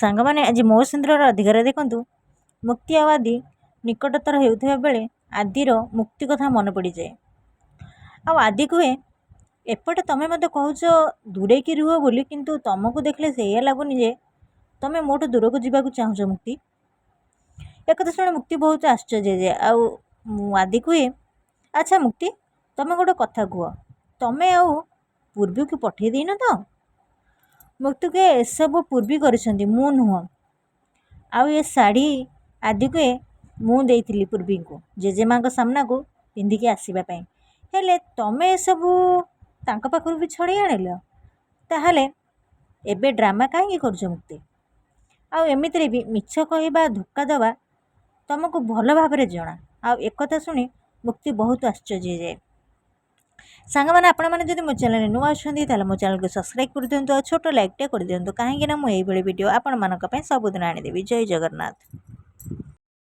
ସାଙ୍ଗମାନେ, ଆଜି ମୋ ସିନ୍ଦୁରର ଅଧିକାର ଦେଖନ୍ତୁ। ମୁକ୍ତି ଆଉ ଆଦି ନିକଟତର ହେଉଥିବା ବେଳେ ଆଦିର ମୁକ୍ତି କଥା ମନେ ପଡ଼ିଯାଏ ଆଉ ଆଦି କୁହେ, ଏପଟେ ତମେ ମୋତେ କହୁଛ ଦୂରେଇକି ରୁହ ବୋଲି, କିନ୍ତୁ ତମକୁ ଦେଖିଲେ ସେଇଆ ଲାଗୁନି ଯେ ତମେ ମୋଠୁ ଦୂରକୁ ଯିବାକୁ ଚାହୁଁଛ ମୁକ୍ତି। ଏକଥା ଶୁଣି ମୁକ୍ତି ବହୁତ ଆଶ୍ଚର୍ଯ୍ୟ ହେଇଯାଏ ଆଉ ମୁଁ ଆଦି କୁହେ, ଆଚ୍ଛା ମୁକ୍ତି, ତମେ ଗୋଟେ କଥା କୁହ, ତମେ ଆଉ ପୂର୍ବୀକୁ ପଠେଇ ଦେଇନ ତ? ମୁକ୍ତି କୁହେ, ଏସବୁ ପୂର୍ବୀ କରିଛନ୍ତି, ମୁଁ ନୁହଁ। ଆଉ ଏ ଶାଢ଼ୀ, ଆଦି କୁହେ, ମୁଁ ଦେଇଥିଲି ପୂର୍ବୀଙ୍କୁ ଜେଜେମାଙ୍କ ସାମ୍ନାକୁ ପିନ୍ଧିକି ଆସିବା ପାଇଁ, ହେଲେ ତମେ ଏସବୁ ତାଙ୍କ ପାଖରୁ ବି ଛଡ଼େଇ ଆଣିଲ। ତାହେଲେ ଏବେ ଡ୍ରାମା କାହିଁକି କରୁଛ ମୁକ୍ତି? ଆଉ ଏମିତିରେ ବି ମିଛ କହିବା, ଧୋକା ଦେବା ତମକୁ ଭଲ ଭାବରେ ଜଣା। ଆଉ ଏକଥା ଶୁଣି ମୁକ୍ତି ବହୁତ ଆଶ୍ଚର୍ଯ୍ୟ ହେଇଯାଏ। ସାଙ୍ଗମାନେ, ଆପଣମାନେ ଯଦି ମୋ ଚ୍ୟାନେଲରେ ନୂଆ ଅଛନ୍ତି, ତାହେଲେ ମୋ ଚ୍ୟାନେଲକୁ ସବସ୍କ୍ରାଇବ୍ କରିଦିଅନ୍ତୁ ଆଉ ଛୋଟ ଲାଇକ୍ଟେ କରିଦିଅନ୍ତୁ, କାହିଁକିନା ମୁଁ ଏଇଭଳି ଭିଡ଼ିଓ ଆପଣମାନଙ୍କ ପାଇଁ ସବୁଦିନ ଆଣିଦେବି। ଜୟ ଜଗନ୍ନାଥ।